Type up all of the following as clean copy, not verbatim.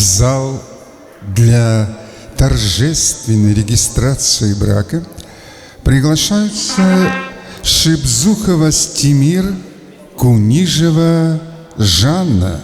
зал для торжественной регистрации брака приглашаются Шибзухова Стимир, Кунижева Жанна.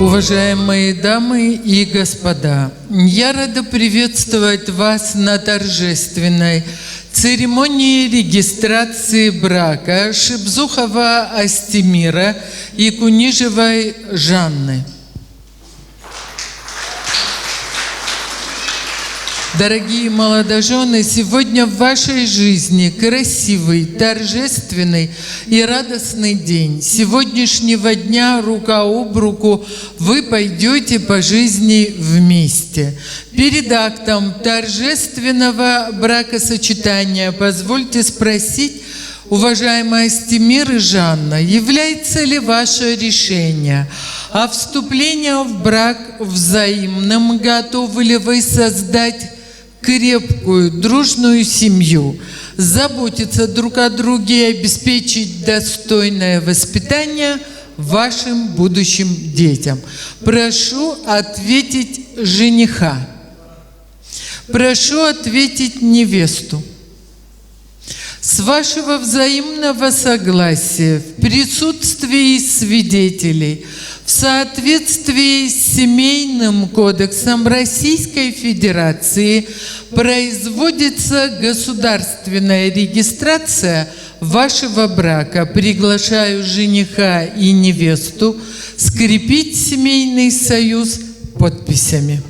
Уважаемые дамы и господа, я рада приветствовать вас на торжественной церемонии регистрации брака Шибзухова Астемира и Кунижевой Жанны. Дорогие молодожены, сегодня в вашей жизни красивый, торжественный и радостный день. С сегодняшнего дня рука об руку вы пойдете по жизни вместе. Перед актом торжественного бракосочетания позвольте спросить, уважаемая Астемир и Жанна, является ли ваше решение о вступлении в брак взаимным, готовы ли вы создать крепкую, дружную семью, заботиться друг о друге и обеспечить достойное воспитание вашим будущим детям? Прошу ответить жениха. Прошу ответить невесту. С вашего взаимного согласия, в присутствии свидетелей, в соответствии с Семейным кодексом Российской Федерации производится государственная регистрация вашего брака. Приглашаю жениха и невесту скрепить семейный союз подписями.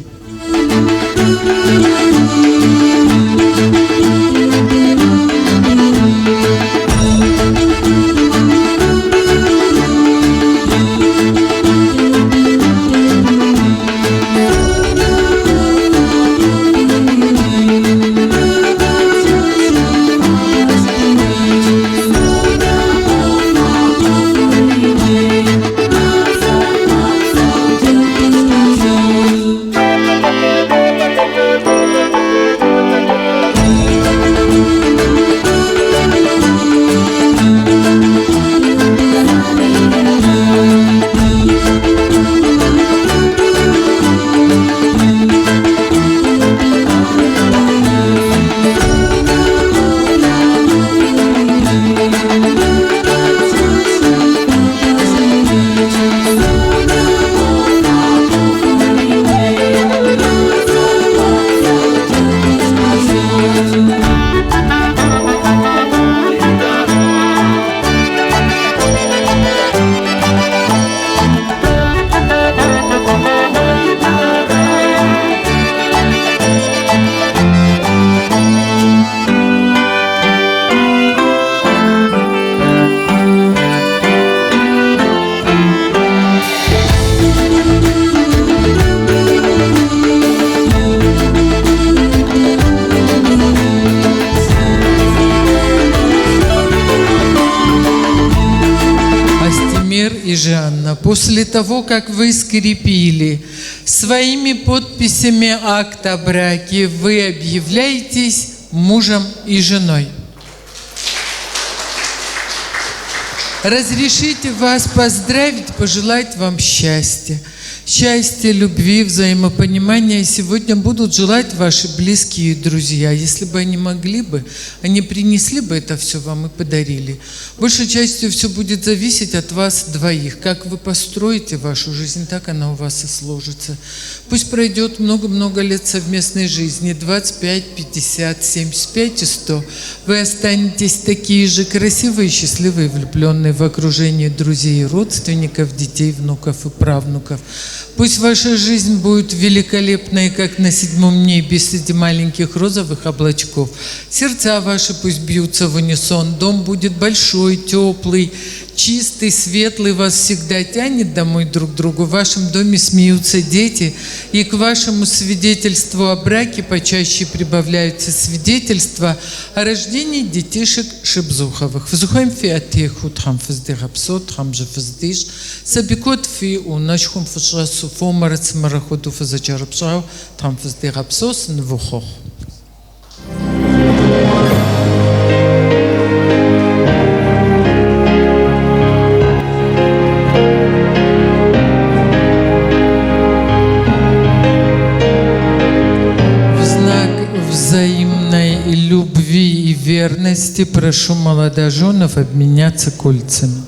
Астемир и Жанна, после того, как вы скрепили своими подписями акт о браке, вы объявляетесь мужем и женой. Разрешите вас поздравить, пожелать вам счастья, Счастья, любви, взаимопонимания сегодня будут желать ваши близкие и друзья. Если бы они могли бы, они принесли бы это все вам и подарили. Большей частью все будет зависеть от вас двоих. Как вы построите вашу жизнь, так она у вас и сложится. Пусть пройдет много-много лет совместной жизни, 25, 50, 75 и 100. Вы останетесь такие же красивые, счастливые, влюбленные в окружении друзей и родственников, детей, внуков и правнуков. Пусть ваша жизнь будет великолепной, как на седьмом небе среди маленьких розовых облачков. Сердца ваши пусть бьются в унисон, дом будет большой, теплый, чистый, светлый, вас всегда тянет домой друг к другу. В вашем доме смеются дети, и к вашему свидетельству о браке почаще прибавляются свидетельства о рождении детишек Шебзуховых. Фызыхуейм фи Тхьэм фыздигъэпсэу, Тхьэм жьы фыздищӏ, сабий куэд фиӏэу, унэшхуэм фыщӏэсу, фомэрэ цымэрэ хуэдэу фызэкӏэрыпщӏауэ Тхьэм фыздигъэпсэу, сынывохъуэхъу. В знак взаимной любви и верности прошу молодоженов обменяться кольцами.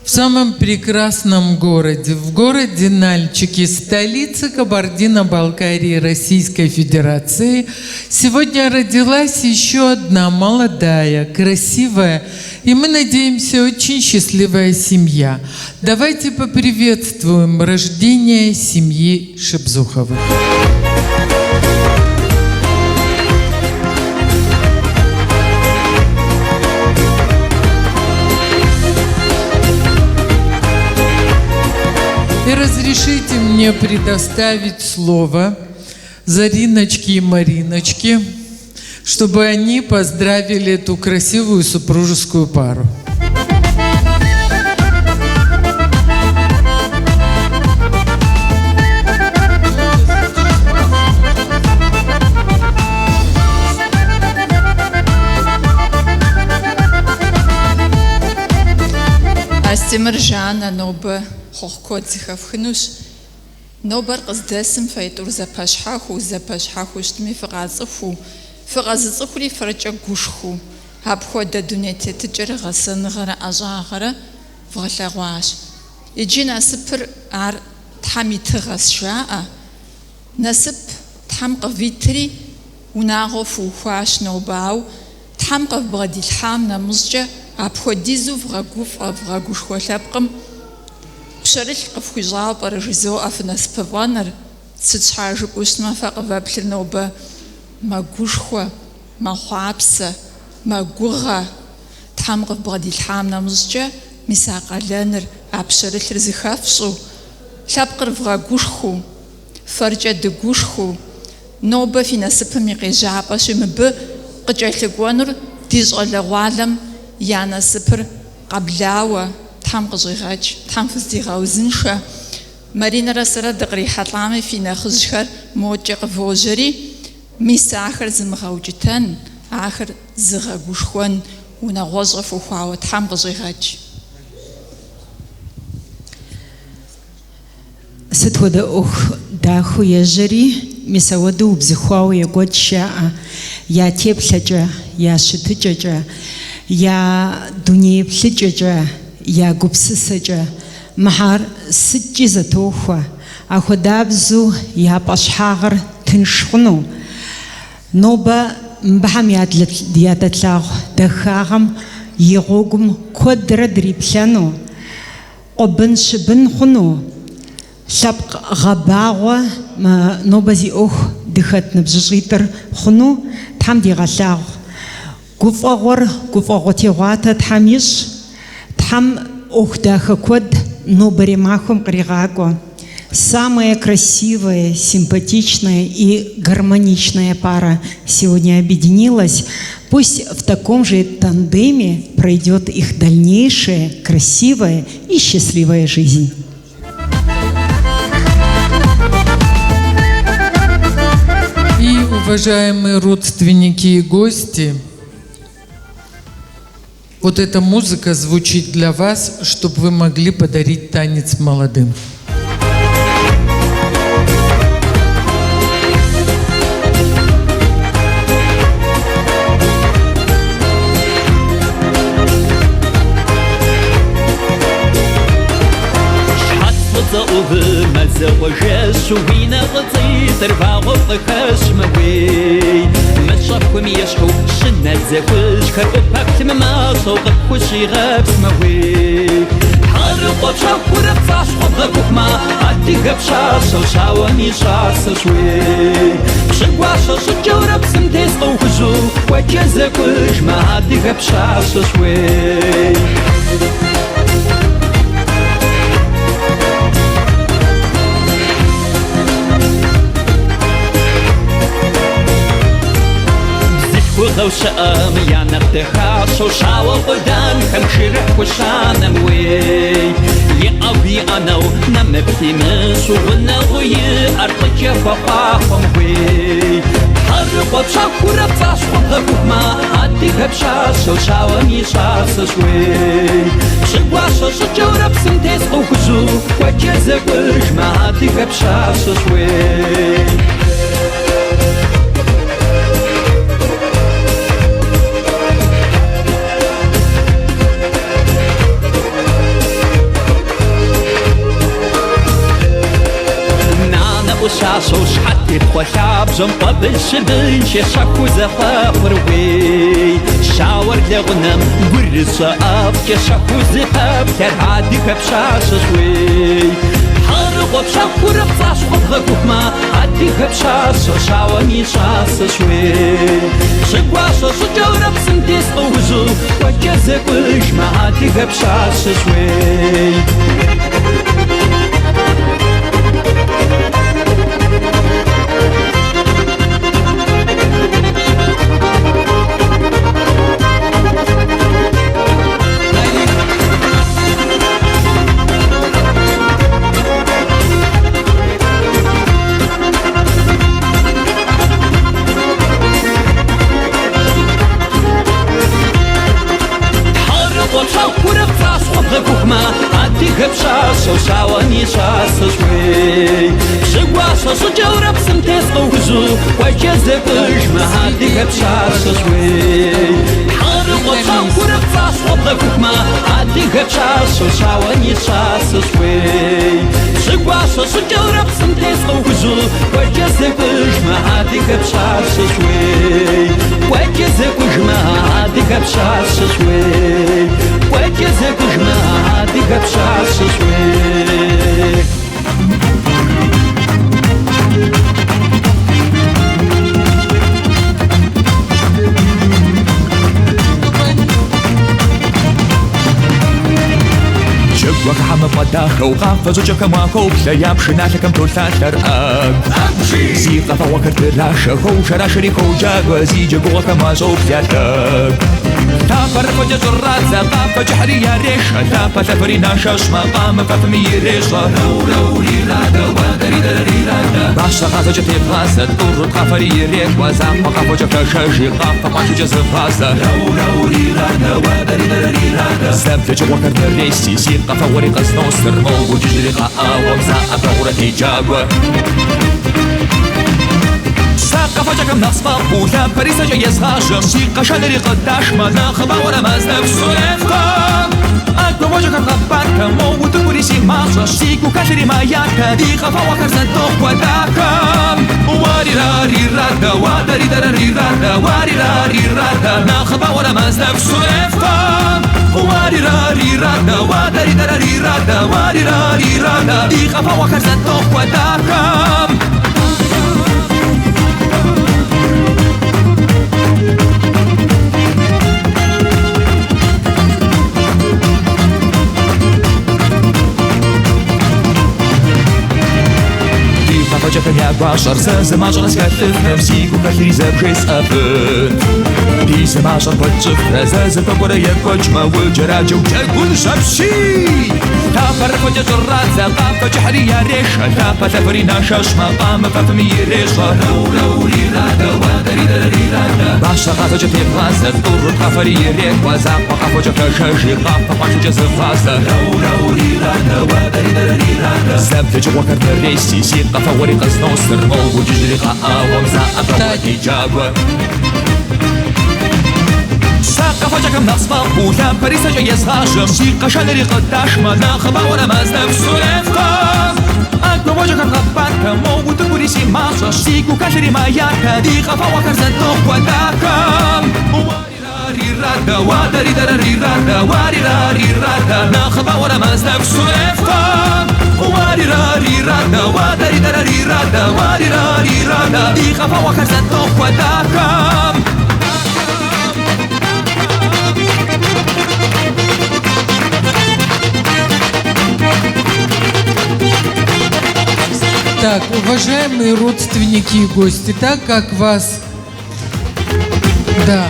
В самом прекрасном городе, в городе Нальчике, столице Кабардино-Балкарии Российской Федерации, сегодня родилась еще одна молодая, красивая и, мы надеемся, очень счастливая семья. Давайте поприветствуем рождение семьи Шебзуховых. И разрешите мне предоставить слово Зариночке и Мариночке, чтобы они поздравили эту красивую супружескую пару. Астемыр, Жаннэ, нобэ хъуэхъу куэд зэхэфхынущ. Нобэр къыздэсым фэитӏур зэпэщхьэхуэу, зэпэщхьэхуэу щытми фыкъацӏыхуу, фыкъэзыцӏыхури фэркӏэ гушхуэу, апхуэдэ дуней тетыкӏэрэ гъэсэныгъэрэ ӏэщӏагъэрэ вгъэлъэгъуащ. Иджы насыпыр ар Тхьэм и тыгъэщ, жаӏэ. Насып Тхьэм къывитри, унагъуэ фыухуащ нобэ, ауэ Тхьэм къывбгъэдилъхьам нэмыщӏкӏэ апхуэдизу вгъэгуфӏэ, вгъэгушхуэ лъэпкъым пщэрылъ къыфхуищӏауэ пӏэрэ жызоӏэ фынасыпыфӏэныр, сыт щхьа жыпӏэу щытмэ, фэ къывэплъыр нобэ мэгушхуэ, мэхъуапсэ, мэгугъэ. Тхьэм къывбгъэдилъхьам нэмыщӏкӏэ мис а къалэныр, а пщэрылъыр зыхэфщӏэу, лъэпкъыр вгъэгушхуэу, фэркӏэ дыгушхуэу, нобэ фи насыпым и къежьапӏэщи, мыбы къыкӏэлъыкӏуэнур ди щӏалэгъуалэм я насыпыр къэблауэ Тхьэм къыщӏигъэкӏ, Тхьэм фыздигъэузыншэ. Маринэрэ сэрэ дыкърихьэлӏами, фи нэхъыжьхэр модкӏэ къывожьэри, мис ахэр зымыгъэукӏытэн, ахэр зыгъэгушхуэн унагъуэщӏэ фыхъуауэ Тхьэм къыщӏигъэкӏ. Сыт хуэдэ ӏуэху дахэу ежьэри, мис ауэдэу убзыхуауэ екӏуэкӏ жаӏэ, я теплъэкӏэ, я щытыкӏэкӏэ, я дуней еплъыкӏэкӏэ, я гупсысэкӏэ. Мыхьэр сыткӏи зэтохуэ, ахуэдабзэу я пӏэщхьагъыр тынш хъуну. Нобэ мыбыхэм ядэтлъагъу дахагъэм и гъуэгум куэдрэ дриплъэну, къуэбын-щыбын хъуну, лъэпкъ гъэбагъуэ мы нобэ зи ӏуэху дыхэт ныбжьыщӏитӏыр хъуну Тхьэм дигъэлъагъу. Гуфӏэгъуэр гуфӏэгъуэ тегъуатэ Тхьэм ищӏ, Тхьэм ӏуэху дахэ куэд нобэрей махуэм къригъакӏуэ. Самая красивая, симпатичная и гармоничная пара сегодня объединилась. Пусть в таком же тандеме пройдет их дальнейшая красивая и счастливая жизнь. Уважаемые родственники и гости, вот эта музыка звучит для вас, чтобы вы могли подарить танец молодым. Къафэщӏыкӏэхэм уахоплъэ, я пшыналъэхэм толъалъэр ӏэгу. Зи къэфэгъуэхэр трашэ, хоушэрашэри ходжагуэ, зи джэгугъуэхэм уащӏоплъ я лъэгу. Лъапэрыфэкӏэ щӏырадзэ, къафэ кӏыхьри ярешэ, лъапэ лъэфэри нашэщ, макъамэ фэфми ирещӏэ. Бащэ къазэкӏэ тевгъазэ, тӏуру къафэри ирекӏуэ, закъуэ къафэкӏэ хэшэжи, къафэ къуаншэкӏэ зывгъазэ. Зэблэкӏыгъуэхэр нэреси, си къэфэгъуэри къызносыр, мо уджыжьри къаӏауэм заӏэбэгъурэ теджагуэ. Сэ къафэкӏэхэм нэхъ сфӏэфӏу, лъапэри сэкӏэ езгъажьэм, си къэшэнри къыдашмэ, нэхъыбауэрэ мэз нэху сурефэ. Ӏэгуауэкӏэхэр къэбатэ, мо утыкури си мащӏэщ, си гухэлъри маятэ, ди къэфэгъуэхэр зэдохуэ дахэм. Уарирарирада, уадаридарарирада, уарирарирада, нэхъыбауэрэ мэз нэху сурефэ. Уарирарирада, уадаридарарирада, уарирарирада, ди къэфэгъуэхэр зэдохуэ дахэм. Къафэкӏэхэм я гуащӏэр сэ зы мащӏэрэ схэлъыфрэм, си гухэлъри зэбжесӏэфын. Ди зы мащӏэр куэд щӏыфрэ зэ зэхуэкӏуэрэ екӏуэкӏмэ, уджэраджэу джэгунщ апщий. Лъапэрыфэкӏэ щӏрадзэ, къафэ кӏыхьри ярешэ, лъапэ-лъэфри нашэщ, макъамэ фэфыми ирещӏэ. Бащэ къафэкӏэ тевгъазэ, тӏурытӏ къафэри ирекӏуэ, закъуэ къафэкӏэ хэшэжи, къафэ къуаншэкӏэ зывгъазэ. Зэблэкӏыгъуэхэр нреси, си къэфэгъуэри къызносыр, мо уджыжьри къэӏауэм заӏэпэгъуэ диджагуэ. Сэ къэфэкӏэхэм нэхъ сфӏэфӏу лъапэрисэкӏэ езгъажьэм, си къэшэнри къыдашмэ, нэхъыбауэрэ мэз нэху сурефэ. ӏэгуауэкӏэхэр къэфӏатэ, мо утыкури си мащӏэщ, си гухэлъри мэятэ, ди къэфэгъуэхэр зэтохуэ дахэм. Уарирарирада, уадаридарарирада, уарирарирада, нэхъыбауэрэ мэз нэху сурефэ. Уарирарирада, уадаридарарирада, уарирарирада, ди къэфэгъуэхэр зэтохуэ дахэм. Так, уважаемые родственники и гости, так как вас... Да.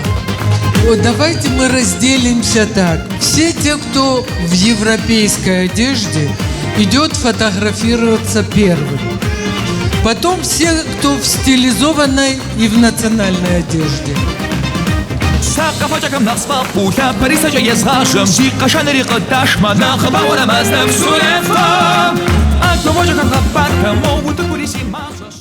Вот давайте мы разделимся так. Все те, кто в европейской одежде, идет фотографироваться первым. Потом все, кто в стилизованной и в национальной одежде. Сэ къэфэкӏэхэм нэхъ сфӏэфӏу лъапэрисэкӏэ езгъажьэм, си къэшэнри къыдашмэ, нэхъыбауэрэ мэз нэху сурефэ. ӏэгуауэкӏэхэр къэфӏатэ, мо утыкури си мащӏэщ.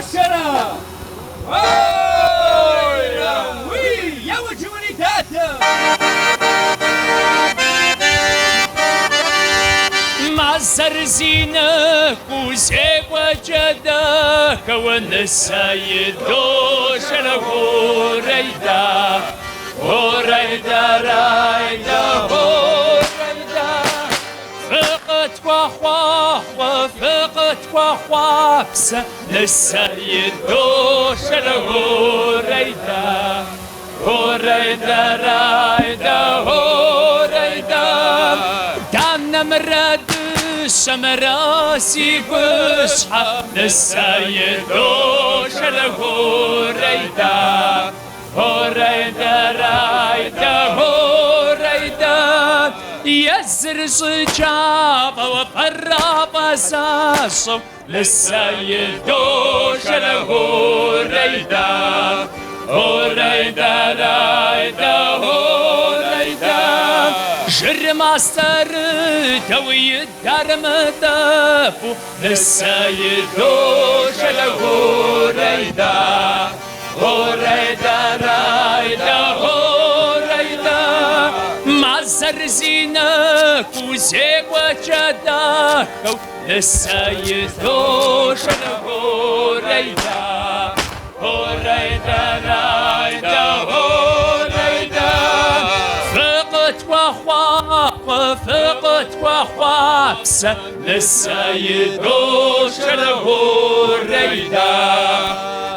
Идошэрэ! Ой-ра, уи, еуэ жыури дадэ! Мазэр зи нэхуу зекӏуэкӏэ дахэу нысэ идошэрэ, урэйда, урэйда, райда, урэйда. Фыкъытхуэхъуахъуэ, фыкъытхуэхъуапсэ, нысэ идошэрэ, урэйда, урэйда, райда, урэйда. Данэмрэ дыщэмрэ си гущхьэ, нысэ идошэрэ, урэйда, урэйда, райда, урэйда. Езыр щӏыкӏафӏэу фэрафӏэ защӏэу, нысэ идошэрэ, урэйда, урэйда, райда, урэйда. Жыр мастэрыдэу идар мытӏэпӏу, нысэ идошэрэ, урэйда, урэйда, райда, урэйда. Мазэр зи нэхуу зекӏуэкӏэ дахэу, нысэ идошэрэ, урэйда, урэйда, райда, урэйда. Фыкъытхуэхъуахъуэ, фыкъытхуэхъуапсэ, нысэ идошэрэ, урэйда,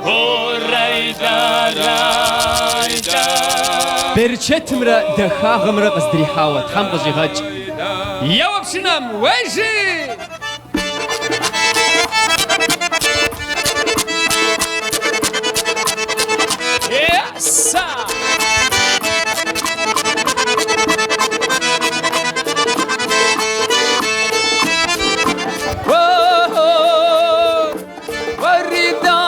урэйда, райда. Берычэтымрэ дахагъэмрэ къыздрихьауэ Тхьэм къыщӏигъэкӏ. Еуэ пшынэм, уежи! Еса! О, Фарида!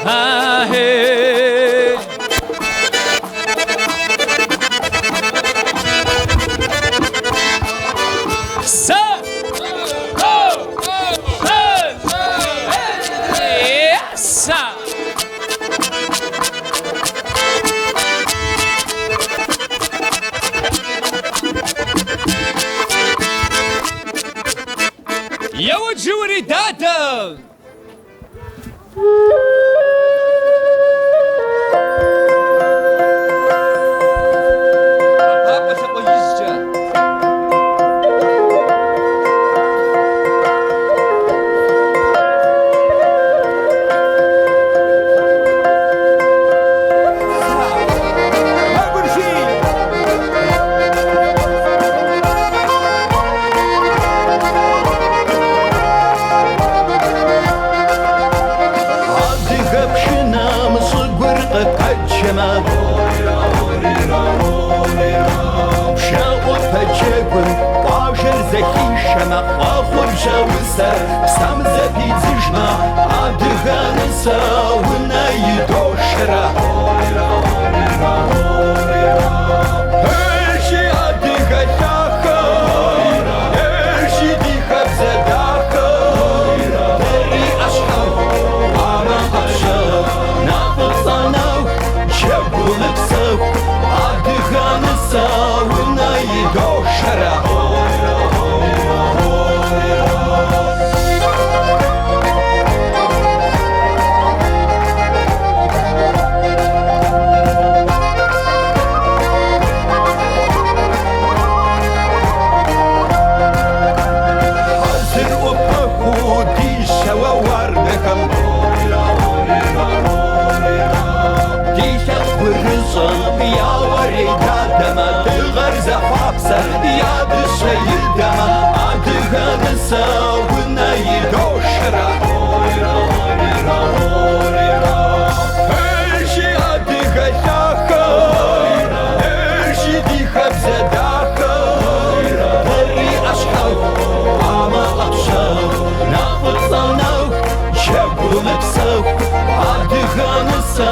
Ахей! Сэ! О! Э! Еса! Еуэ жыури дадэ! Папэ лъакъуэ ижькӏэ. Адыгэ пшынэм щӏыгур къыпэчэмэ, Пшэӏупэ джэгум къуажэр зэхишэмэ, Хъуэхъубжьэ усэр псэм зэпидзыжмэ, Адыгэ нысэ унэ идошэрэ. Ещи адыгэ лъахэ, ещи ди хабзэ дахэ, Дэри ӏэщхьэху, къамэ ӏэпщэху, нэ фӏыцӏэ нэху, джэгу мыпсэху, Адыгэ нысэ унэ идошэрэ. Хьэзыр ӏупэхуу ди щауэ уардэхэм, Ди лъэпкъ гурыщӏэм я уэредадэмэ, Дыгъэр зэхъуапсэр я дыщэ идэмэ, Адыгэ нысэ унэ идошэрэ. Ещи адыгэ лъахэ, ещи ди хабзэ дахэ, Дэри ӏэщхьэху, къамэ ӏэпщэху, нэ фӏыцӏэ нэху, джэгу мыпсэху, Адыгэ нысэ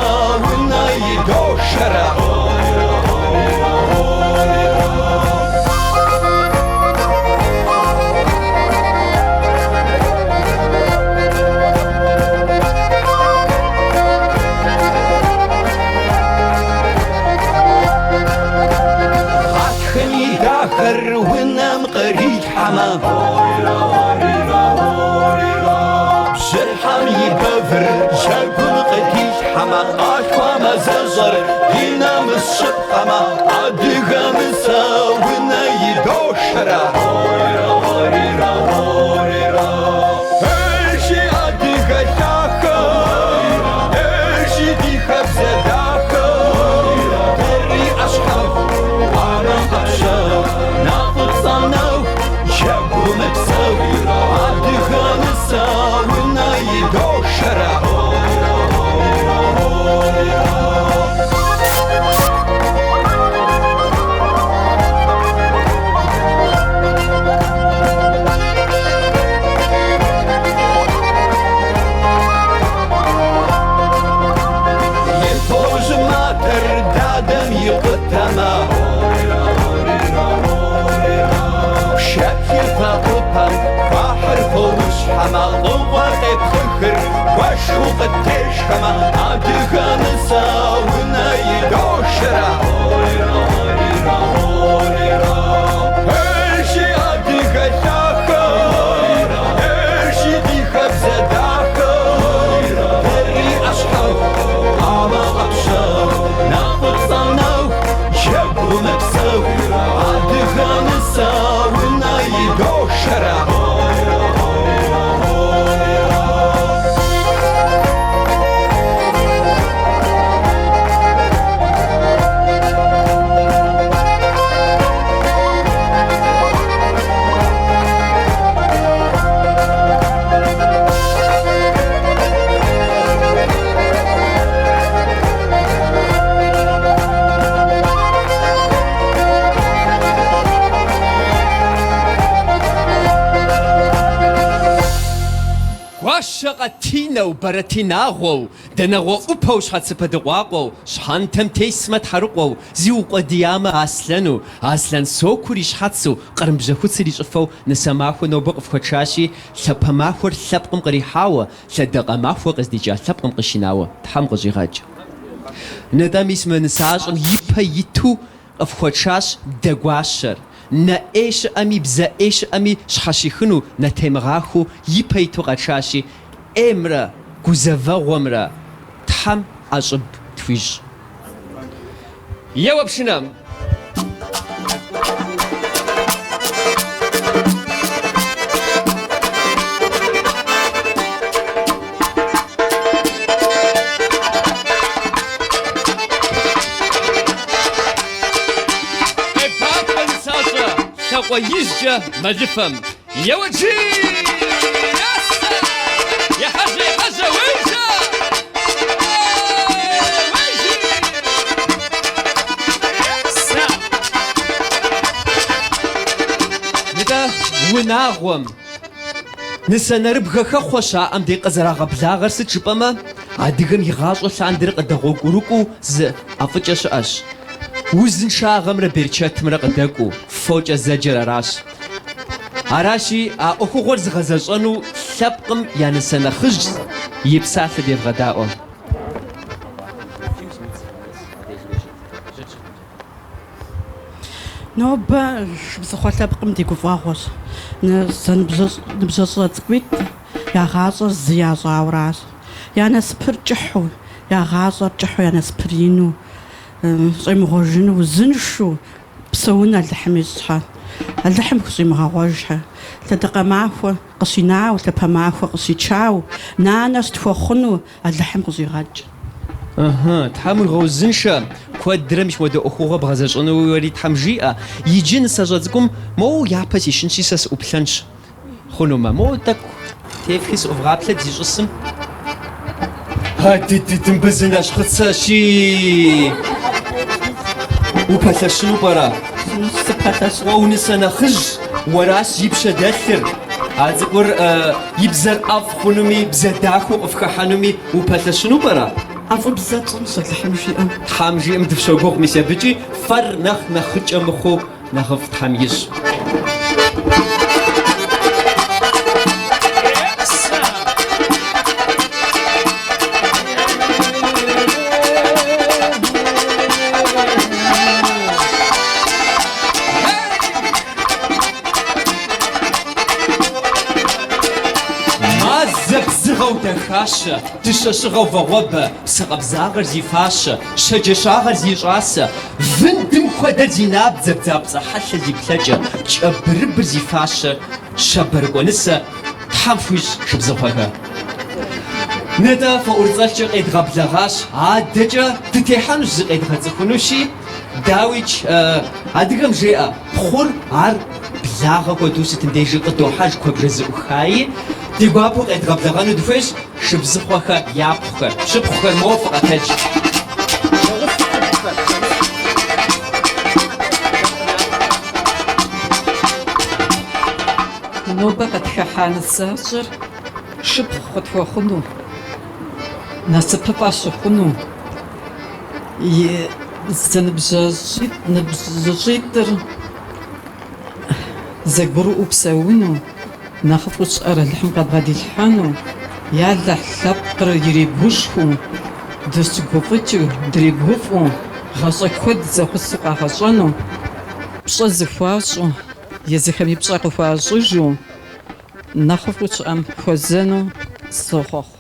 унэ идошэрэ. Къалъхуа мазэщӏэр ди нэмыс щыпкъэмэ, адыгэ нысэ унэ идошэрэ. Ейщи, адыгэ лъахэ, ейщи, ди хабзэ дахэ, дэри ӏэщхьэху, къамэ ӏэпщэ, нэ фӏыцӏэ нэху, джэгу мыпсэу, адыгэ нысэ унэ идошэрэ. И фожь матэр дадэм икъутэмэ, пшэплъыр пэӏупэм хуахьыр фоущхьэмэ, лӏыгъуэ къепхъыхыр уэшхыу къыттешхэмэ, адыгэ нысэ унэ идошэрэ. Ейщи, адыгэ лъахэ, ейщи, ди хабзэ дахэ, дэри ӏэщхьэху, къамэ ӏэпщэ, нэ фӏыцӏэ нэху, джэгу мыпсэу, адыгэ нысэ унэ идошэрэ. Гуащэ къэтинэу, бэрэтинагъуэу, дэнэгъуэ ӏупэу, щхьэцыпэ дыкъуакъуэу, щхьэнтэм тесмэ тхьэрыкъуэу, зиукъуэдиямэ аслъэну, аслъэн сокур и щхьэцу, кърым бжьэхуцыр и щӏыфэу нысэ махуэ нобэ къыфхуэтшащи, лъапэ махуэр лъэпкъым кърихьауэ, лъэдакъэ махуэ къыздикӏа лъэпкъым къыщинауэ Тхьэм къыщӏигъэкӏ. Нтӏэ, мис мы нысащӏэм и пэ иту къыфхуэтшащ дэ гуащэр. Нэ ӏей щыӏэми, бзэ ӏей щыӏэми щхьэщихыну, нэтемыгъахуэу и пэ иту къэтшащи, ӏеймрэ гузэвэгъуэмрэ Тхьэм ӏэщӏыб тхуищӏ. Еуэ пшынэм! Къебакъуэ нысащӏэ, лъакъуэ ижькӏэ мэлыфэм. Еуэ джи! Ясэ! Ехьэжьэ, ехьэжьэ, уежьэ! Уежьи! Ясэ! Нтӏэ, унагъуэм нысэ нэрыбгэ хэхъуэ щаӏэм дей къызэрагъэблагъэр сыт жыпӏэмэ, адыгэм и гъащӏэ лъандэрэ къыдэгъуэгурыкӏуэу зы ӏэфӏыкӏэ щыӏэщ. Узыншагъэмрэ берчэтымрэ къыдэкӏуэу, фокӏэ зэджэр аращ. Аращи, а ӏуэхугъуэр зыгъэзэщӏэну лъэпкъым я нысэ нэхъыжь и псалъэ девгъэдаӏуэ. Нобэ Шыбзыхъуэ лъэпкъым ди гуфӏэгъуэщ. Зэныбжьыщӏэ цӏыкӏуитӏ я гъащӏэр зы ящӏауращ. Я насыпыр кӏыхьу, я гъащӏэр кӏыхьу, я насыпыр ину, щӏемыгъуэжыну, узыншэу псэун Алыхьым ищӏхьэ. Алыхьым хущӏимыгъэгъуэжхьэ. Лъэдакъэ махуэ къыщинау, лъапэ махуэ къыщичау, нанэ щытхуэхъуну Алыхьым къыщӏигъэкӏ. Ыхьы, Тхьэм уигъэузыншэ, куэдрэ мис хуэдэ ӏуэхугъуэ бгъэзэщӏэну уэри Тхьэм жиӏэ. Иджы нысащӏэ цӏыкӏум моуэ япэ сищынщи сэ сыӏуплъэнщ. Хъунумэ, моуэ тӏэкӏу тефхи сыӏувгъаплъэт зищӏысым. Адыдыд, мыбы зы нэщхъыцэщи! Упэлъэщыну пӏэрэ? Сыпэлъэщыну. Уэ унысэ нэхъыжь, уэращ и пщэ дэлъыр. А цӏыкӏур и бзэр ӏэфӏ хъунуми, бзэ дахэу къыфхыхьэнуми упэлъэщыну пӏэрэ? ӏэфӏыбзэ тщӏынщ, Алыхьым жиӏэм. Тхьэм жиӏэм дыфщогугъ мис абыкӏи, фэр нэхъ нэхъыкӏэ мыхъуу нэхъыфӏ Тхьэм ищӏ. Мазэ бзыгъэу дахагъэ. щэджащэ, дыщэ щыгъэу вагъуэбэ, псэ къабзагъэр зи фащэ, щэджэщагъэр зи щӏасэ, вындым хуэдэр зи набдзэ, бдзапцӏэ хьэлъэ зи плъэкӏэ, кӏэ бырыбыр зи фащэ, щабэрыкӏуэ нысэ, Тхьэм фхуищӏ Шыбзыхъуэхэ. Нытӏэ фоӏурыцӏэлъкӏэ къедгъэблэгъащ, адэкӏэ дытехьэнущ зыкъедгъэцӏыхунущи, дауикӏ, адыгэм жеӏэ, пхъур ар благъэ хуэдэу сытым дежи къыдохьэж куэбжэ зэӏухаи, ди гуапэу къедгъэблэгъэну дыхуейщ Шыбзыхъуэхэ япхъухэр, пщыпхъухэр моуэ фыкъэтэдж. Нобэ къытхыхьа нысащӏэр шыпхъу къытхуэхъуну, насыпыфӏэ щыхъуну, и зэныбжьыщӏитӏыр зэгурыӏуэу псэуну, нэхъыфӏу щыӏэр Алыхьым къабгъэдилъхьэну, Ялыхь лъэпкъыр иригушхуэу, дыщыгуфӏыкӏыу, дригуфӏэу, гъащӏэ куэд зэгъусэу къагъэщӏэну, пщӏэ зэхуащӏу, езыхэми пщӏэ къыхуащӏыжу, нэхъыфӏу щыӏэм хуэзэну сохъуэхъу.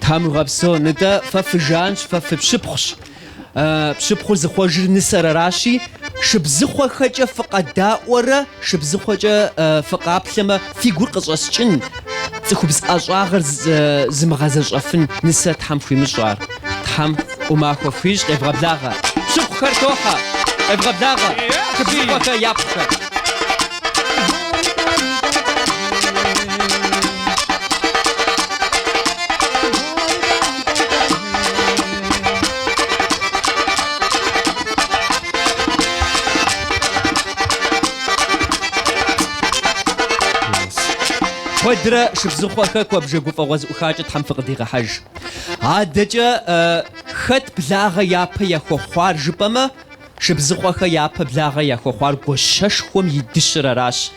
Тхьэм уигъэпсэу, нытӏэ, фэ фыжанщ, фэ фыпщыпхъущ. Пщыпхъур зыхъуэжыр нысэр аращи, Шыбзыхъуэхэкӏэ фыкъэдаӏуэрэ Шыбзыхъуэкӏэ фыкъаплъэмэ, фи гур къыщӏэскӏын, цӏыхубз ӏэщӏагъэр зымыгъэзэщӏэфын нысэ Тхьэм фхуимыщӏ ар. Тхьэм ӏумахуэ фхуищӏ, къевгъэблагъэ. Пщыпхъухэр тохьэ, къевгъэблагъэ, Шыбзыхъуэхэ япхъухэр. Куэдрэ Шыбзыхъуэхэ куэбжэ гуфӏэгъуэ зэӏухакӏэ Тхьэм фыкъыдигъэхьэж. Адэкӏэ хэт благъэ япэ яхуэхъуар жыпӏэмэ, Шыбзыхъуэхэ япэ благъэ яхуэхъуар Гуащэшхуэм и дыщыр аращ,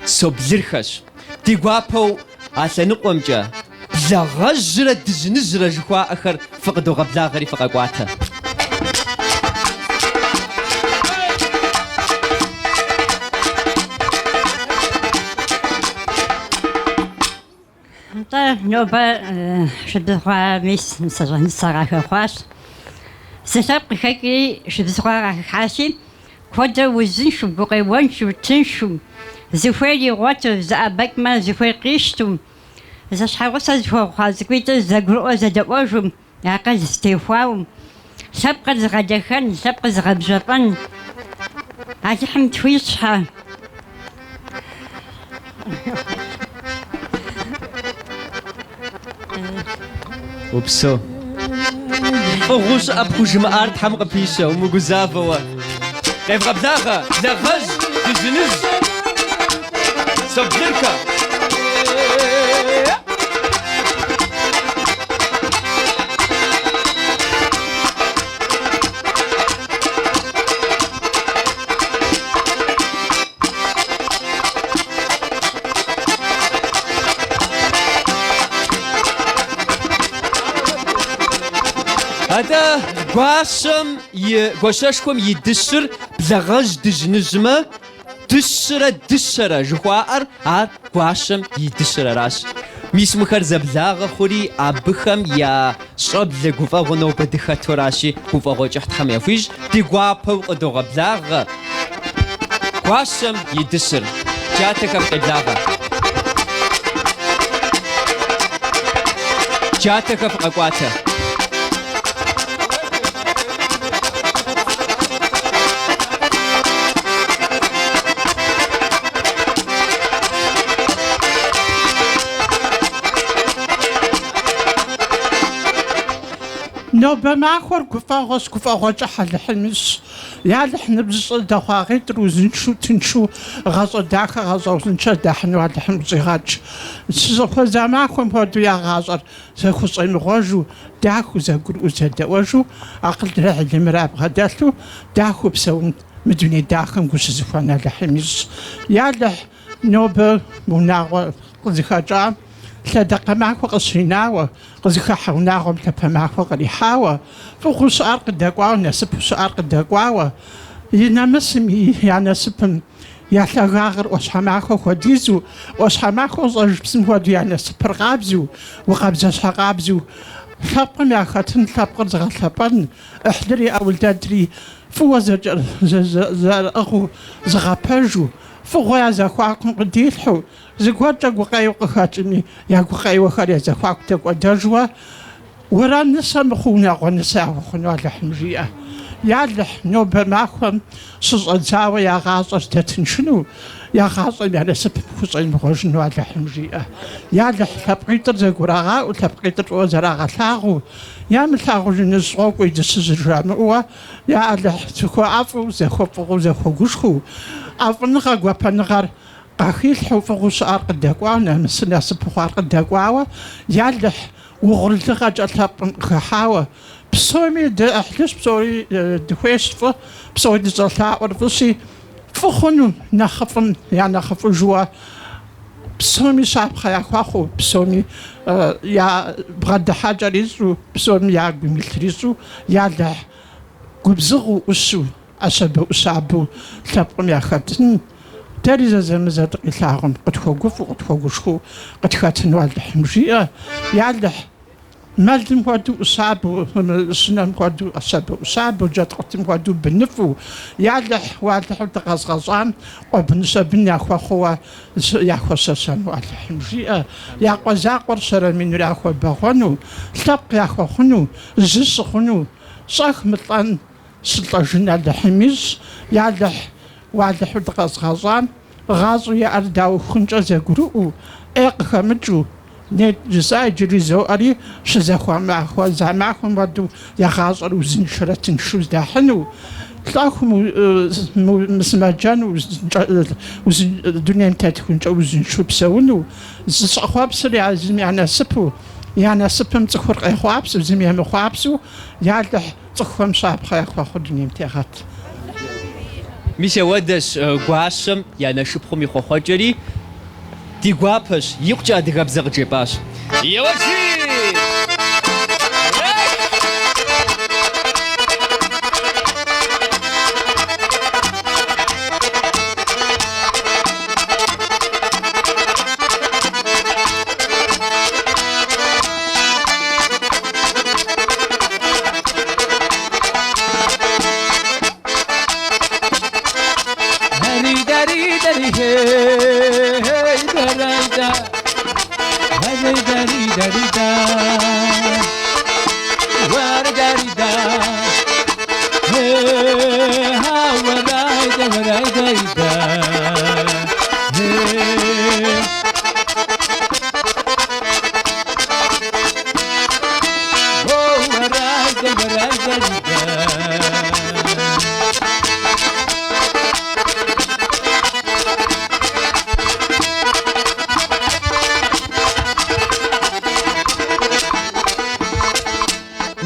Соблырхэщ. Ди гуапэу а лъэныкъуэмкӏэ благъэжьрэ дыжьыныжьрэ жыхуаӏэхэр фыкъыдогъэблагъэри фыкъэкӏуатэ. Нтӏэ, нобэ Шыбзыхъуэ мис нысащӏэ нысэ къахэхъуащ. Зы лъэпкъ къыхэкӏри Шыбзыхъуэ къахыхьащи, куэдрэ узыншэу, гукъеуэншэу, тыншу, зыхуейр игъуэту, зэӏэбэкӏмэ, зыхуейр къищтэу, зэщхьэгъусэ зыхуэхъуа цӏыкӏуитӏыр зэгурыӏуэ зэдэӏуэжу, акъыл зытехуауэ, лъэпкъыр зыгъэдэхэн, лъэпкъыр зыгъэбжьэфӏэн Алыхьым тхуищӏ щхьэ. Упсэу. Фӏыгъуэу щыӏэ пхужымыӏар Тхьэм къыпищэ, умыгузавэ уэ. Къевгъэблагъэ, благъэжь, дыжьыныжь, Соблырхэ. Атӏэ, гуащэм и гуащэшхуэм и дыщыр благъэжь дыжьыныжьмэ, дыщырэ дыщэрэ жыхуаӏэр ар гуащэм и дыщыр аращ. Мис мыхэр зэблагъэ хъури, абыхэм я щӏэблэ гуфӏэгъуэ нобэ дыхэту аращи, гуфӏэгъуэ кӏыхь Тхьэм яхуищӏ, ди гуапэу къыдогъэблагъэ гуащэм и дыщыр. Джатэхэ фыкъеблагъэ. Джатэхэ фыкъэкӏуатэ. Нобэ махуэр гуфӏэгъуэщ, гуфӏэгъуэ кӏыхь Алыхьым ищӏ. Ялыхь ныбжьыщӏэ дэхъуагъитӏыр узыншэу, тыншу, гъащӏэ дахэ, гъащӏэ узыншэ дахьыну Алыхьым къыщӏигъэкӏ. Щызэхуэза махуэм хуэдэу я гъащӏэр зэхущӏемыгъуэжу, дахэу зэгурыӏуэу зэдэӏуэжу, акъылрэ гьилымрэ ябгъэдэлъу, дахэу псэун мы дуней дахэм гу щызыхуэн Алыхьым ищӏ. Ялыхь, нобэ унагъуэ къызыхэкӏам лъэдакъэ махуэ къыщинауэ, къызыхыхьэ унагъуэм лъапэ махуэ кърихьауэ, фӏыгъуэу щыӏэр къыдэкӏуауэ, насыпу щыӏэр къыдэкӏуауэ, и нэмысым, я насыпым. Я лъагагъыр ӏуащхьэмахуэ хуэдизу, ӏуащхьэмахуэ щӏэж псым хуэдэу я насыпыр къабзэу, укъабзэщхьэкъабзэу лъэпкъым яхэтын, лъэпкъыр зыгъэлъэпӏэн, ӏыхьлыри ӏэулэдри фӏыуэ зэрыӏыгъыу зыгъэпэжу, фӏыгъуэ я зэхуакум къыдилъхьэу, зыгуэркӏэ гукъеуэ къыхэкӏми, я гукъеуэхэр я зэхуаку дэкӏуэдэжуэ, уэрам нысэ мыхъуу унагъуэ нысэ яхуэхъуну Алыхьым жиӏэ. Ялыхь, нобэ махуэм щыщӏэдзауэ я гъащӏэр здэтыншыну, я гъащӏэм я насыпым хущӏемыгъуэжыну Алыхьым жиӏэ. Ялыхь, лъэпкъитӏыр зэгурагъаӏуэу, лъэпкъитӏыр фӏыуэ зэрагъэлъагъуу, ямылъагъужыныжь къокӏуэ и дыщыжьыр жамыӏэуэ, я Алыхь, зэхуэӏэфӏу, зэхуэфӏыгъуэу, зэхуэгушхуэу, ӏэфӏыныгъэ, гуапэныгъэр къахилъхьэу, фӏыгъуэу щыӏэр къыдэкӏуауэ, нэмысыр насыпу хъуар къыдэкӏуауэ, Ялыхь, угъурлыгъэкӏэ лъэпкъым къыхыхьауэ, псоми дыӏыхьлыщ, псори дыхуейщ фӏы, псори дыщӏэлъаӏуэр фӏыщи, фӏы хъуну нэхъыфӏым я нэхъыфӏыжуэ, псоми щапхъэ яхуэхъуу, псоми я бгъэдыхьэкӏэр ищӏу, псоми я гум илъыр ищӏу, Ялыхь, губзыгъэу, ӏущу, ӏэщабэ-ӏущабэу лъэпкъым яхэтын, дэри зэзэмызэ дыкъилъагъум, къытхуэгуфӏэу, къытхуэгушхуэу къытхэтыну Алыхьым жиӏэ. Ялыхь, мэлым хуэдэу ӏущабэу, щынэм хуэдэу ӏэщабэ-ӏущабэу, джэдкъуртым хуэдэу быныфӏу, Ялыхь, уэ Алыхьу дыкъэзгъэщӏам къуэ быныщэ бын яхуэхъууэ яхуэщэщэну Алыхьым жиӏэ. Я къуэ закъуэр щэрэ мину яхуэбэгъуэну, лъэпкъ яхуэхъуну, жьы щыхъуну, щӏэх мылӏэн, Щылӏэжын Алыхьым ищӏ, Ялыхь, уэ Алыхьу дыкъэзгъэщӏам, гъащӏэу яӏэр даухункӏэ зэгурыӏуэу, ӏей къыхэмыкӏыу, нетӏ жысӏа иджыри зоӏэри, щызэхуэмахуэ за махуэм хуэдэу я гъащӏэр узыншэрэ тыншу здахьыну, лӏэху мысымаджэну, дунейм тетхункӏэ узыншэу псэуну, зыщӏэхъуэпсыр езым я насыпу, я насыпым цӏыхур къехъуапсэу, зым емыхъуапсэу, Ялыхь, Цӏыхухэм щапхъэ яхуэхъуу дунейм тегъэт. Мис ауэдэщ гуащэм и анэшыпхъум и хъуэхъуэкӏэри ди гуапэщ, икъукӏэ адыгэбзэ къыджепӏащ. Еуэжи!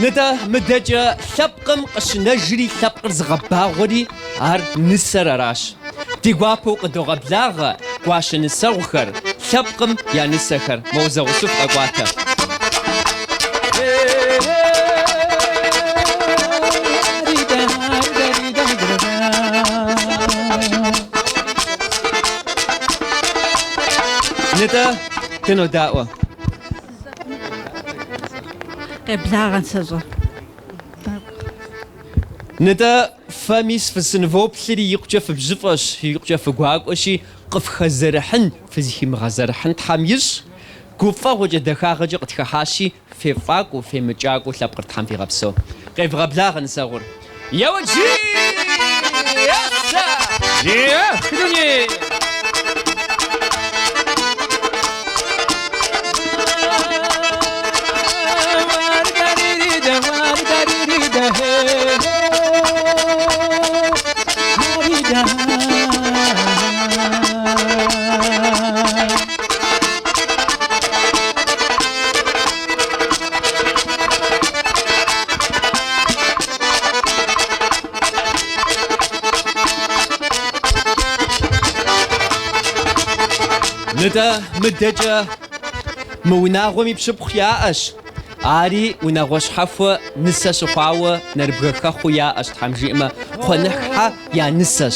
Нытӏэ, мыдэкӏэ лъэпкъым къыщынэжри лъэпкъыр зыгъэбагъуэри ар нысэр аращ. Ди гуапэу къыдогъэблагъэ гуащэ нысэгъухэр, лъэпкъым я нысэхэр. Моуэ зэгъусэу фыкъэкӏуатэ. Нытӏэ, дынодаӏуэ. Къеблагъэ, нысэщӏэ. Нытӏэ, фэ мис фысынывоплъри икъукӏэ фыбжьыфӏэщ, икъукӏэ фыгуакӏуэщи, къыфхэзэрыхьын, фызыхимыгъэзэрыхьын Тхьэм ищӏ. Гуфӏэгъуэкӏэ, дахагъэкӏэ къытхыхьащи, фефӏакӏуэу, фемыкӏакӏуэу лъэпкъыр Тхьэм фигъэпсэу. Къевгъэблагъэ нысэгъур. Еуэ джи! Есэ! Ех, дуней! Нытӏэ, мыдэкӏэ мы унагъуэми пщыпхъу яӏэщ. Ари унагъуэ щхьэхуэ нысэ щыхъуауэ нэрыбгэ хэхъуу яӏэщ, Тхьэм жиӏэмэ, Кхъуэныхьхьэ я нысэщ.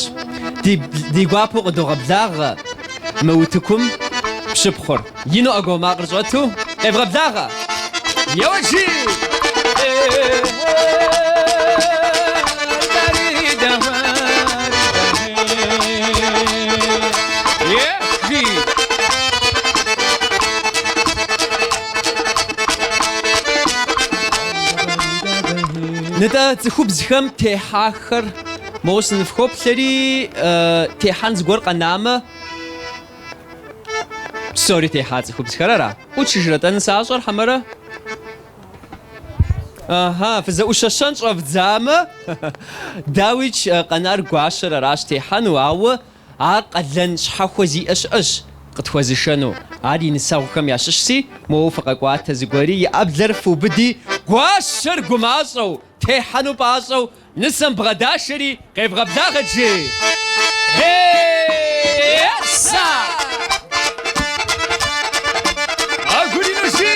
Ди гуапэу къыдогъэблагъэ мы утыкум пщыпхъур. Ину ӏэгуауэ макъыр щӏэту къевгъэблагъэ! Еуэ жи! Нытӏэ цӏыхубзхэм техьахэр моуэ сыныфхоплъэри, техьэн зыгуэр къэнамэ, псори техьа цӏыхубзхэр ара? ӏутшыжрэ-тӏэ нысащӏэр хьэмэрэ? Аха, фызэӏущэщэн щӏэвдзамэ, дауикӏ, къэнар гуащэр аращ техьэну, ауэ Ар къалэн щхьэхуэ зиӏэ щыӏэщ къытхуэзышэну. Ар и нысэгъухэм ящыщси, моуэ фыкъэкӏуатэ зыгуэри, и ӏэблэр фыубыди, гуащэр гумащӏэу, техьэну пӏащӏэу, нысэм бгъэдашэри, къевгъэблагъэт, жи! Ей-са! ӏэгур ину жи!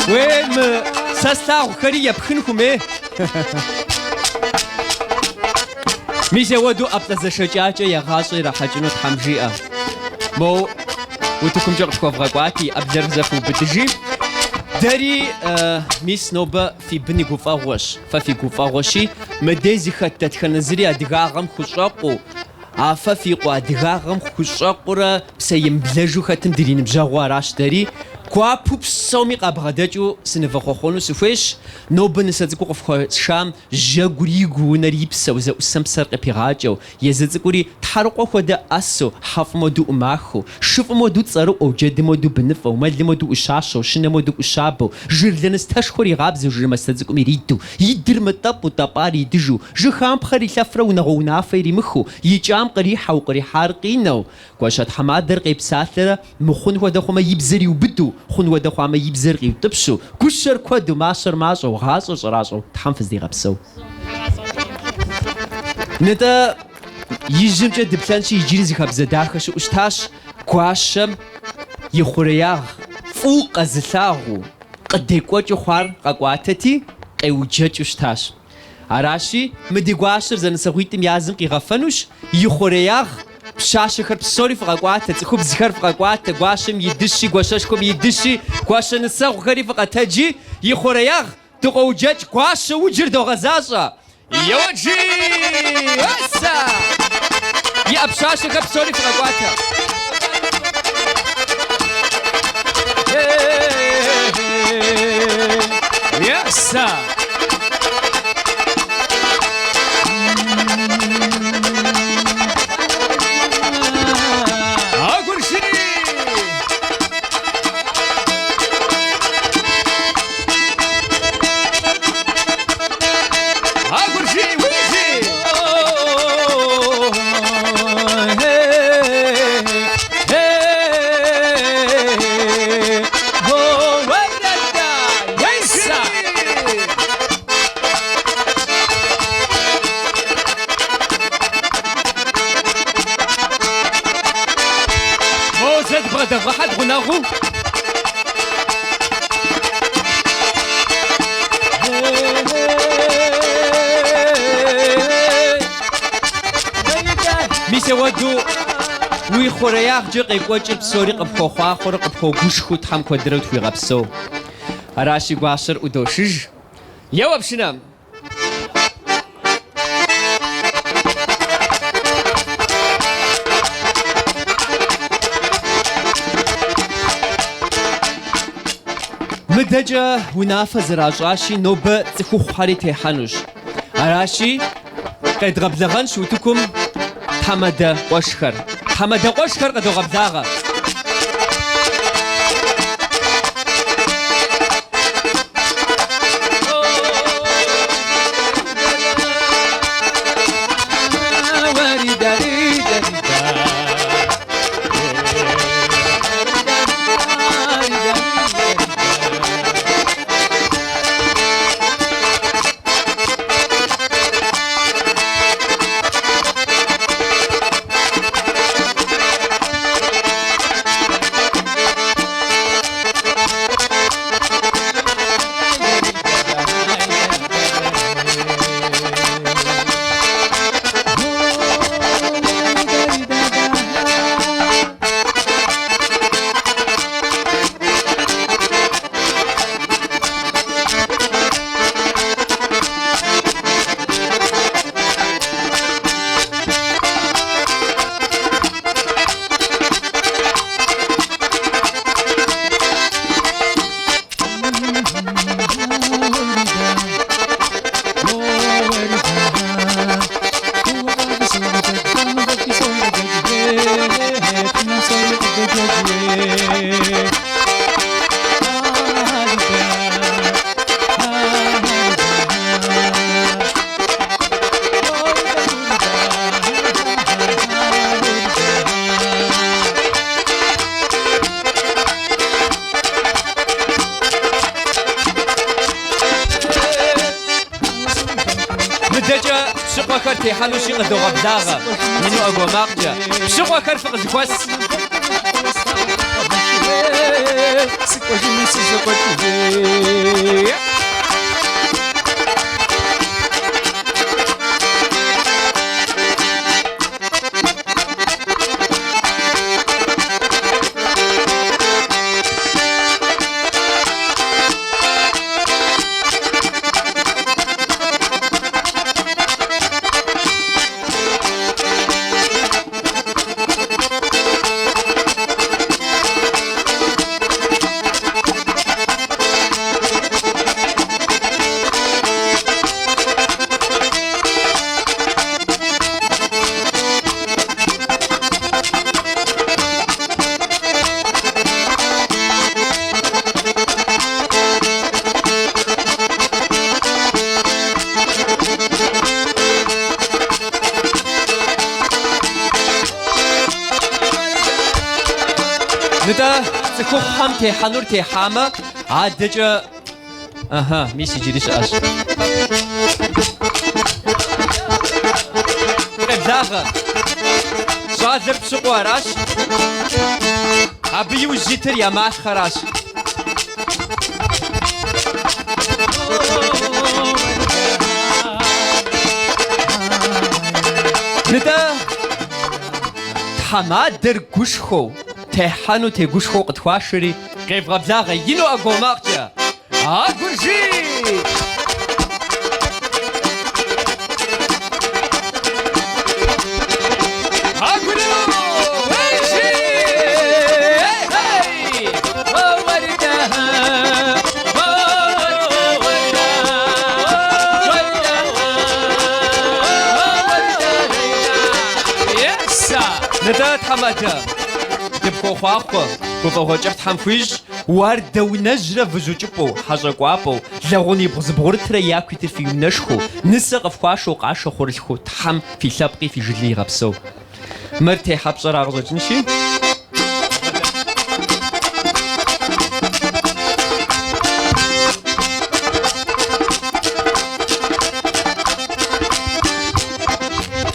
Уей, мы сэ слъагъухэри епхын хумей. Мис ауэдэу ӏэплӏэ зэшэкӏакӏэ я гъащӏэ ирахьэкӏыну Тхьэм жиӏэ. Моуэ утыкумкӏэ къытхуэвгъэкӏуати, и ӏэблэр зэ фыубыдыжи. Дэри, мис нобэ фи бын и гуфӏэгъуэщ, фэ фи гуфӏэгъуэщи, мыдей зыхэт дэтхэнэ зыри адыгагъэм хущӏэкъуу, а фэ фи къуэ адыгагъэм хущӏэкъурэ псэемыблэжу хэтым дыриныбжьэгъуу аращ дэри. Гуапэу псоми къабгъэдэкӏыу сынывэхъуэхъуэну сыхуейщ, нобэ нысэ цӏыкӏуу къыфхуэсшам Жьэгур игу, унэр и псэу, зэӏусэм псэр къыпигъакӏэу, езы цӏыкӏури тхьэрыкъуэ хуэдэ ӏэсэу, хьэфӏым хуэдэу ӏумахуэу, шыфӏым хуэдэу цӏэрыӏуэу, джэдым хуэдэу быныфӏэу, мэлым хуэдэу ӏущащэу, щынэм хуэдэу ӏущабэу, жыр лэныстэшхуэр игъабзэу, жыр мастэ цӏыкӏум ириду, идыр мытӏэпӏу, тӏэпӏар идыжу, жыхампхъэр илъэфрэ унагъуэ унафэ иримыхыу, икӏам кърихьэу, кърихьар къинэу, гуащэ тхьэмадэр къепсалъэрэ мыхъун хуэдэ хъумэ и бзэр иубыду, хъун хуэдэ хъуамэ и бзэр къиутӏыпщу, гущэр куэду, мащэр мащӏэу, гъащӏэр щӏэращӏэу Тхьэм фыздигъэпсэу. Нытӏэ, ижьымкӏэ дыплъэнщи, иджыри зы хабзэ дахэ щыӏэу щытащ, гуащэм и хъуреягъ фӏыуэ къэзылъагъуу, къыдекӏуэкӏыу хъуар къэкӏуатэти, къеуджэкӏыу щытащ. Аращи, мы ди гуащэр зэнысэгъуитӏым я зым къигъэфэнущ, и хъуреягъ, пщащэхэр псори фыкъэкӏуатэ, цӏыхубзхэр фыкъэкӏуатэ, гуащэм и дыщи, гуащэшхуэм и дыщи, гуащэ нысэгъухэри фыкъэтэджи, и хъуреягъ, дыкъоуджэкӏ, гуащэ уджыр догъэзащӏэ! Еуэт жи! Эсэ! Иӏэ пщащэхэр псори фыкъэкӏуатэ! Есэ! Агуржи! Агуржи, уижи! Моуэ зэ дыбгъэдэвгъэхьэт гъунэгъуу. Мис ауэдэу уи хъуреягъкӏэ къекӏуэкӏыр псори къыпхуэхъуахъуэрэ къыпхуэгушхуэу Тхьэм куэдрэ утхуигъэпсэу. Аращи, гуащэр ӏудошыж. Еуэ пшынэм! Мыдэкӏэ унафэ зэращӏащи, нобэ цӏыхухъухэри техьэнущ. Аращи, къедгъэблэгъэнщ утыкум тхьэмадэ къуэшхэр. Тхьэмадэ къуэшхэр къыдогъэблагъэ. Адэкӏэ пщыкъуэхэр техьэнущи къыдогъэблагъэ, ину ӏэгуэ макъкӏэ. Пщыкъуэхэр фыкъызыхуэс. Сыкӏуэжыну сызэкӏуэкӏыжей. Нтӏэ, цӏыхухъухэм техьэнур техьамэ, адэкӏэ... Ыхьы, мис иджыри щыӏэщ. Къеблагъэ. Щӏалэр пщыкъуэу аращ. Абы иужь итыр я малъхъэращ. Нтӏэ, тхьэмадэр гушхуэу, техьэну тегушхуэу къытхуашэри, къевгъэблагъэ ину ӏэгуэ макъкӏэ. Агуржий! Нтӏэ, тхьэмадэ, дыпхуохъуахъуэ, гуфӏэгъуэ кӏыхь Тхьэм хуищӏ, Уардэунэжьрэ выжьукӏыпӏэу, хьэщӏэ кӏуапӏэу, лэгъунибгъу зыбгъурытрэ яку итыр фи унэшхуэу, нысэ къыфхуашэу къашэ хъурылъхуу Тхьэм фи лъэпкъи фи жыли игъэпсэу. Мыр техьэпщӏэра къыщӏэкӏынщи.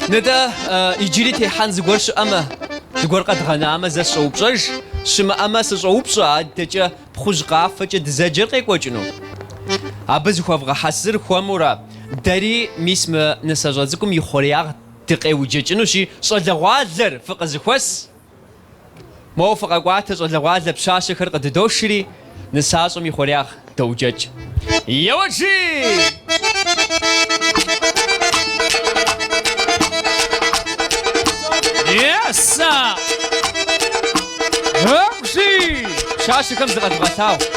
Нтӏэ, иджыри техьэн зыгуэр щыӏэмэ, зыгуэр къэдгъэнамэ зэ сщӏэупщӏэж, щымыӏэмэ сыщӏоупщӏэ адэкӏэ пхъужь къафэкӏэ дызэджэр къекӏуэкӏыну. Абы зыхуэвгъэхьэзыр хуэмурэ, дэри мис мы нысащӏэ цӏыкӏум и хъуреягъ дыкъеуджэкӏынущи, щӏалэгъуалэр фыкъызыхуэс. Моуэ фыкъэкӏуатэ щӏалэгъуалэ пщащэхэр къыдыдошри, нысащӏэм и хъуреягъ доуджэкӏ. Еуэт жи! Еса! Екӏу жи! Пщащэхэм зыкъэдвгъэлъагъу.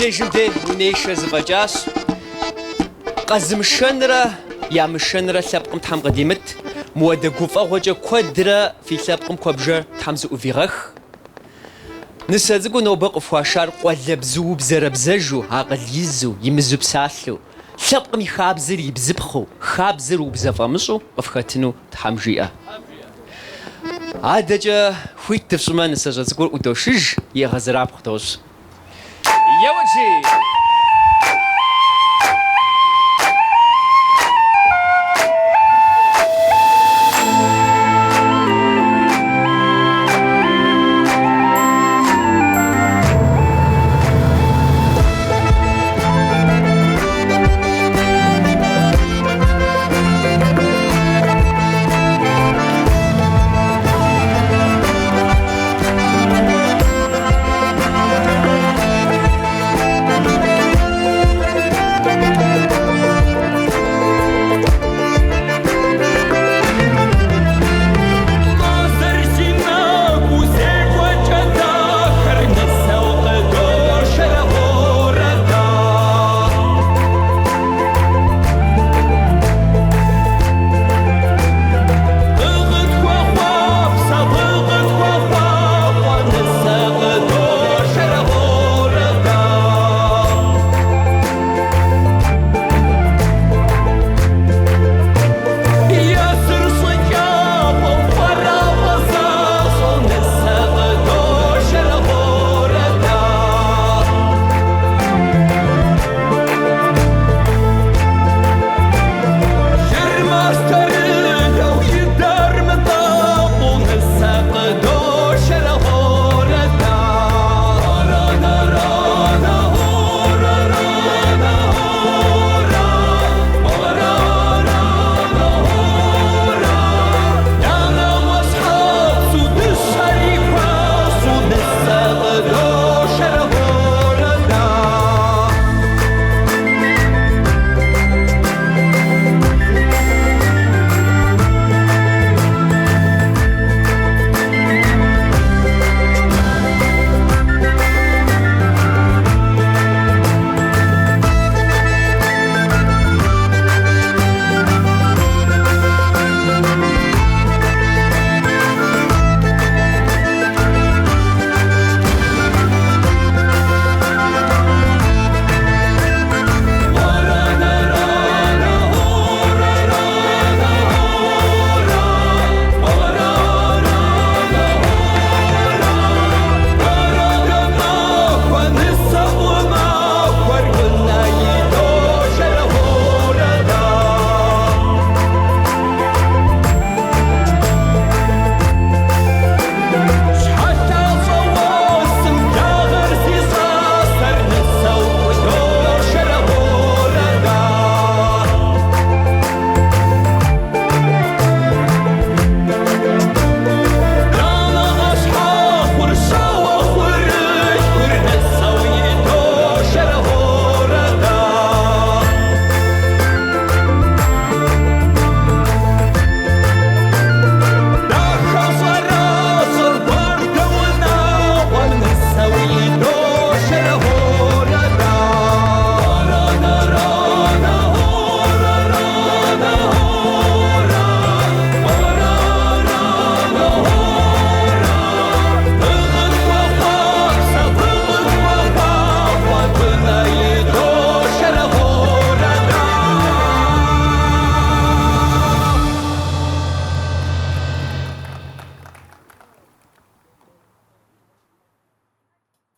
Мыбдежым де унэишэ зэфӏэкӏащ. Къэзымышэнрэ ямышэнрэ лъэпкъым Тхьэм къыдимыт, мыуэдэ гуфӏэгъуэкӏэ куэдрэ фи лъэпкъым куэбжэр Тхьэм зыӏувигъэх. Нысэ цӏыкӏуу нобэ къыфхуашар къуалэбзу бзэрэбзэжу, акъыл изу, имызу псалъэу, лъэпкъым и хабзэр и бзыпхъэу, хабзэр убзэ фӏэмыщӏу къыфхэтыну Тхьэм жиӏэ. Адэкӏэ хуит дыфщӏымэ, нысэщӏэ цӏыкӏур ӏудошыж, егъэзырапхъу дощӏ. Еуэт жи!